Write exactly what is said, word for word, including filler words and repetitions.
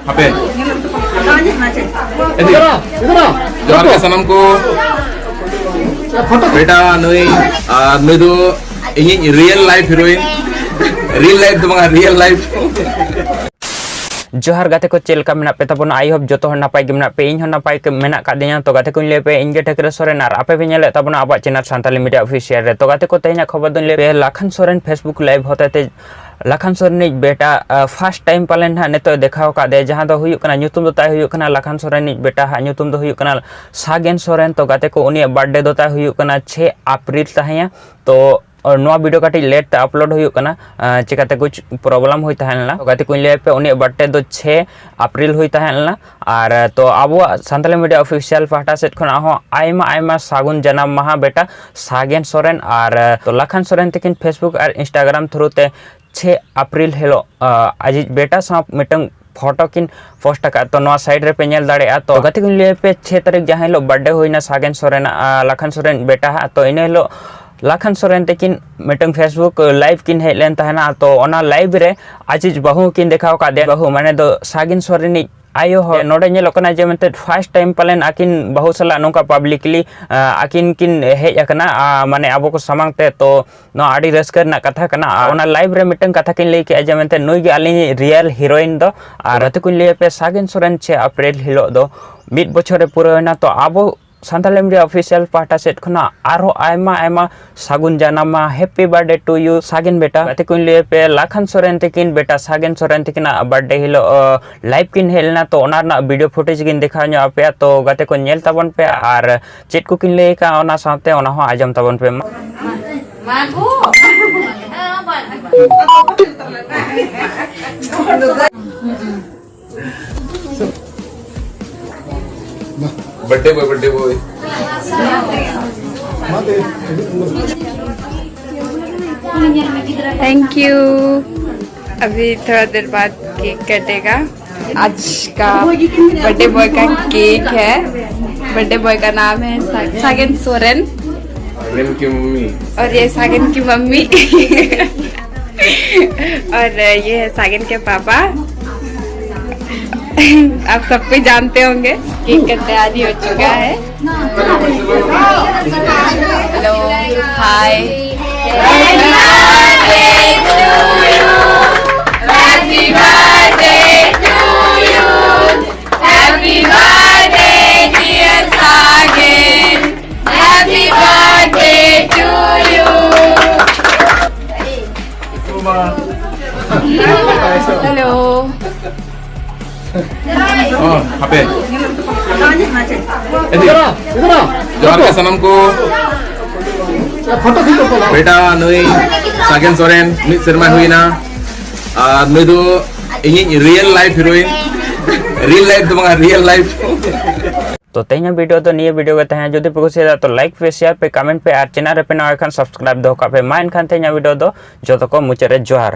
ᱟᱯᱮ ᱤᱫᱤ᱾ ᱡᱚᱦᱟᱨ ᱜᱮ ᱥᱟᱱᱟᱢ ᱠᱚ᱾ ᱵᱮᱴᱟ, ᱱᱩᱭ, ᱟᱨ ᱱᱩᱭ ᱫᱚ ᱤᱧᱤᱡ real life heroine᱾ Real life ᱫᱚ ᱵᱟᱝᱟ, real life᱾ ᱡᱚᱦᱟᱨ ᱜᱟᱛᱮ ᱠᱚ, ᱪᱮᱫ ᱞᱮᱠᱟ ᱢᱮᱱᱟᱜ ᱯᱮ ᱛᱟᱵᱚᱱᱟ? I hope ᱡᱚᱛᱚ ᱦᱚᱲ ᱱᱟᱯᱟᱭ ᱜᱮ ᱢᱮᱱᱟᱜ ᱯᱮ, ᱤᱧ ᱦᱚᱸ ᱱᱟᱯᱟᱭ ᱜᱮ ᱢᱮᱱᱟᱜ ᱟᱠᱟᱫ ᱫᱤᱧᱟ᱾ ᱛᱚ ᱜᱟᱛᱮ ᱠᱚᱧ ᱞᱟᱹᱭ ᱯᱮ, ᱤᱧ ᱜᱮ ᱴᱷᱟᱹᱠᱨᱟᱹ ᱥᱚᱨᱮᱱ ᱟᱨ ᱟᱯᱮ ᱯᱮ ᱧᱮᱞᱮᱫ ᱛᱟᱵᱚᱱᱟ ᱟᱵᱚᱣᱟᱜ channel ᱥᱟᱱᱛᱟᱞᱤ media official ᱨᱮ᱾ ᱛᱚ ᱜᱟᱛᱮ ᱠᱚ, ᱛᱮᱦᱮᱧᱟᱜ ᱠᱷᱚᱵᱚᱨ ᱫᱚᱧ ᱞᱟᱹᱭ ᱯᱮ, ᱞᱟᱠᱷᱟᱱ ᱥᱚᱨᱮᱱ Facebook live ᱦᱚᱛᱮ ᱛᱮ ᱞᱟᱠᱷᱟᱱ ᱥᱚᱨᱮᱱᱤᱡ ᱵᱮᱴᱟ, ᱟ, first time ᱯᱟᱞᱮᱱ ᱦᱟᱸᱜ ᱱᱤᱛᱚᱜ ᱫᱮᱠᱷᱟᱣ ᱟᱠᱟᱫ ᱫᱮᱭᱟ, ᱡᱟᱦᱟᱸ ᱫᱚ ᱦᱩᱭᱩᱜ ᱠᱟᱱᱟ, ᱧᱩᱛᱩᱢ ᱫᱚ ᱛᱟᱭ ᱦᱩᱭᱩᱜ ᱠᱟᱱᱟ ᱞᱟᱠᱷᱟᱱ ᱥᱚᱨᱮᱱᱤᱡ ᱵᱮᱴᱟ ᱦᱟᱸᱜ ᱧᱩᱛᱩᱢ ᱫᱚ ᱦᱩᱭᱩᱜ ᱠᱟᱱᱟ ᱥᱟᱜᱮᱱ ᱥᱚᱨᱮᱱ᱾ ᱛᱚ ᱜᱟᱛᱮ ᱠᱚ, ᱩᱱᱤᱭᱟᱜ birthday ᱫᱚ ᱛᱟᱭ ᱦᱩᱭᱩᱜ ᱠᱟᱱᱟ ᱪᱷᱮ ᱟᱯᱨᱤᱞ ᱛᱟᱦᱮᱸᱭᱟ᱾ ᱛᱚ ᱱᱚᱣᱟ video ᱠᱟᱹᱴᱤᱡ late ᱛᱮ upload ᱦᱩᱭᱩᱜ ᱠᱟᱱᱟ, ᱟ, ᱪᱤᱠᱟᱛᱮ ᱠᱩᱪ problem ᱦᱩᱭ ᱛᱟᱦᱮᱸ ᱞᱮᱱᱟ᱾ ᱛᱚ ᱜᱟᱛᱮ ᱠᱚᱧ ᱞᱟᱹᱭ ᱟᱯᱮ, ᱩᱱᱤᱭᱟᱜ birthday ᱫᱚ ᱪᱷᱮ ᱟᱯᱨᱤᱞ ᱦᱩᱭ ᱛᱟᱦᱮᱸ ᱞᱮᱱᱟ᱾ ᱟᱨ ᱛᱚ ᱟᱵᱚᱣᱟᱜ ᱥᱟᱱᱛᱟᱞᱤ media official ᱯᱟᱦᱴᱟ ᱥᱮᱫ ᱠᱷᱚᱱᱟᱜ ᱦᱚᱸ ᱟᱭᱢᱟ ᱟᱭᱢᱟ ᱥᱟᱹᱜᱩᱱ ᱡᱟᱱᱟᱢ ᱢᱟᱦᱟ ᱵᱮᱴᱟ ᱥᱟᱜᱮᱱ ᱥᱚᱨᱮᱱ᱾ ᱟᱨ ᱛᱚ ᱞᱟᱠᱷᱟᱱ ᱥᱚᱨᱮᱱ ᱛᱟᱹᱠᱤᱱ Facebook ᱟᱨ Instagram through ᱛᱮ ᱪᱷᱮ ᱟᱯᱨᱤᱞ ᱦᱤᱞᱳᱜ, ᱟ, ᱟᱡᱤᱡ ᱵᱮᱴᱟ ᱥᱟᱶ ᱢᱤᱫᱴᱟᱝ photo ᱠᱤᱱ post ᱟᱠᱟᱫ᱾ ᱛᱚ ᱱᱚᱣᱟ side ᱨᱮᱯᱮ ᱧᱮᱞ ᱫᱟᱲᱮᱭᱟᱜᱼᱟ᱾ ᱛᱚ ᱜᱟᱛᱮ ᱠᱚᱧ ᱞᱟᱹᱭ ᱟᱯᱮ, ᱪᱷᱮ ᱛᱟᱹᱨᱤᱠᱷ ᱡᱟᱦᱟᱸ ᱦᱤᱞᱳᱜ birthday ᱦᱩᱭᱱᱟ ᱥᱟᱜᱮᱱ ᱥᱚᱨᱮᱱᱟᱜ, ᱟ, ᱞᱟᱠᱷᱟᱱ ᱥᱚᱨᱮᱱ ᱵᱮᱴᱟ ᱦᱟᱸᱜ, ᱛᱚ ᱤᱱᱟᱹ ᱦᱤᱞᱳᱜ ᱞᱟᱠᱷᱟᱱ ᱥᱚᱨᱮᱱ ᱛᱟᱹᱠᱤᱱ ᱢᱤᱫᱴᱟᱝ Facebook live ᱠᱤᱱ ᱦᱮᱡ ᱞᱮᱱ ᱛᱟᱦᱮᱱᱟ᱾ ᱛᱚ ᱚᱱᱟ live ᱨᱮ ᱟᱡᱤᱡ ᱵᱟᱹᱦᱩ ᱠᱤᱱ ᱫᱮᱠᱷᱟᱣ ᱟᱠᱟᱫ ᱫᱮᱭᱟ, ᱵᱟᱹᱦᱩ ᱢᱟᱱᱮ ᱫᱚ ᱥᱟᱜᱮᱱ ᱥᱚᱨᱮᱱᱤᱡ ᱟᱭᱳ ᱦᱚᱲ᱾ ᱱᱚᱰᱮ ᱧᱮᱞᱚᱜ ᱠᱟᱱᱟ ᱡᱮ ᱢᱮᱱᱛᱮ first time ᱯᱟᱞᱮᱱ ᱟᱹᱠᱤᱱ ᱵᱟᱹᱦᱩ ᱥᱟᱞᱟᱜ ᱱᱚᱝᱠᱟ publicly, ᱟ, ᱟᱹᱠᱤᱱ ᱠᱤᱱ ᱦᱮᱡ ᱟᱠᱟᱱᱟ, ᱟ, ᱢᱟᱱᱮ ᱟᱵᱚ ᱠᱚ ᱥᱟᱢᱟᱝ ᱛᱮ᱾ ᱛᱚ ᱱᱚᱣᱟ ᱟᱹᱰᱤ ᱨᱟᱹᱥᱠᱟᱹ ᱨᱮᱱᱟᱜ ᱠᱟᱛᱷᱟ ᱠᱟᱱᱟ᱾ ᱟᱨ ᱚᱱᱟ live ᱨᱮ ᱢᱤᱫᱴᱟᱝ ᱠᱟᱛᱷᱟ ᱠᱤᱱ ᱞᱟᱹᱭ ᱠᱮᱜᱼᱟ ᱡᱮ ᱢᱮᱱᱛᱮ ᱱᱩᱭ ᱜᱮ ᱟᱹᱞᱤᱧ real heroine ᱫᱚ᱾ ᱟᱨ ᱜᱟᱛᱮ ᱠᱚᱧ ᱞᱟᱹᱭ ᱟᱯᱮ, ᱥᱟᱜᱮᱱ ᱥᱚᱨᱮᱱ ᱪᱷᱮ ᱟᱯᱨᱤᱞ ᱦᱤᱞᱳᱜ ᱫᱚ ᱢᱤᱫ ᱵᱚᱪᱷᱚᱨᱮ ᱯᱩᱨᱟᱹᱣᱮᱱᱟ᱾ ᱛᱚ ᱟᱵᱚ ᱥᱟᱱᱛᱟᱞᱤ media official ᱯᱟᱦᱴᱟ ᱥᱮᱫ ᱠᱷᱚᱱᱟᱜ ᱟᱨᱦᱚᱸ ᱟᱭᱢᱟ ᱟᱭᱢᱟ ᱥᱟᱹᱜᱩᱱ ᱡᱟᱱᱟᱢ ᱢᱟᱦᱟ, happy birthday to you ᱥᱟᱜᱮᱱ ᱵᱮᱴᱟ᱾ ᱜᱟᱛᱮ ᱠᱚᱧ ᱞᱟᱹᱭ ᱟᱯᱮ, ᱞᱟᱠᱷᱟᱱ ᱥᱚᱨᱮᱱ ᱛᱟᱹᱠᱤᱱ ᱵᱮᱴᱟ ᱥᱟᱜᱮᱱ ᱥᱚᱨᱮᱱ ᱛᱟᱹᱠᱤᱱᱟᱜ birthday ᱦᱤᱞᱳᱜ, ᱟ, live ᱠᱤᱱ ᱦᱮᱡ ᱞᱮᱱᱟ᱾ ᱛᱚ ᱚᱱᱟ ᱨᱮᱱᱟᱜ video footage ᱜᱤᱧ ᱫᱮᱠᱷᱟᱣ ᱧᱚᱜ ᱟᱯᱮᱭᱟ᱾ ᱛᱚ ᱜᱟᱛᱮ ᱠᱚ, ᱧᱮᱞ ᱛᱟᱵᱚᱱ ᱯᱮ᱾ ᱟᱨ ᱪᱮᱫ ᱠᱚᱠᱤᱱ ᱞᱟᱹᱭ ᱟᱠᱟᱫ, ᱚᱱᱟ ᱥᱟᱶᱛᱮ ᱚᱱᱟ ᱦᱚᱸ ᱟᱸᱡᱚᱢ ᱛᱟᱵᱚᱱ ᱯᱮ ᱢᱟ᱾ Birthday boy, birthday boy। Thank you। अभी थोड़ा देर बाद केक कटेगा। आज का बर्थडे बॉय का केक है। बर्थडे बॉय का नाम है सा-, सागन सोरेन। सागन की मम्मी। और ये सागन की मम्मी। और ये है सागन के पापा। आप सब कोई जानते होंगे, केक का तैयारी हो चुका है। Hello, hi. Happy birthday to you. Happy birthday, dear Sagen. Happy birthday to you. Hello. ᱦᱟᱯᱮ᱾ ᱡᱚᱦᱟᱨ ᱜᱮ ᱥᱟᱱᱟᱢ ᱠᱚ᱾ ᱵᱮᱴᱟ ᱱᱩᱭ ᱥᱟᱜᱮᱱ ᱥᱚᱨᱮᱱ ᱢᱤᱫ ᱥᱮᱨᱢᱟ ᱦᱩᱭᱱᱟ, ᱟᱨ ᱱᱩᱭ ᱫᱚ ᱤᱧᱤᱡ real life heroine, real life ᱫᱚ ᱵᱟᱝᱟ, real life᱾ ᱛᱚ ᱛᱮᱦᱮᱧᱟᱜ ᱵᱷᱤᱰᱤᱭᱳ ᱫᱚ ᱱᱤᱭᱟᱹ ᱵᱷᱤᱰᱤᱭᱳ ᱜᱮ ᱛᱟᱦᱮᱸ᱾ ᱡᱩᱫᱤ ᱯᱮ ᱠᱩᱥᱤᱭᱟᱫᱟ ᱛᱚ ᱞᱟᱭᱤᱠ ᱯᱮ, ᱥᱮᱭᱟᱨ ᱯᱮ, ᱠᱚᱢᱮᱱᱴ ᱯᱮ ᱟᱨ ᱪᱮᱱᱮᱞ ᱨᱮᱯᱮ ᱱᱟᱣᱟ ᱠᱷᱟᱱ ᱥᱟᱵᱥᱠᱨᱟᱭᱤᱵ ᱫᱚᱦᱚ ᱠᱟᱜ ᱯᱮ᱾ ᱢᱟ ᱮᱱᱠᱷᱟᱱ ᱛᱮᱦᱮᱧᱟᱜ ᱵᱷᱤᱰᱤᱭᱳ ᱫᱚ ᱡᱚᱛᱚ ᱠᱚ ᱢᱩᱪᱟᱹᱫ ᱨᱮ ᱡᱚᱦᱟᱨ᱾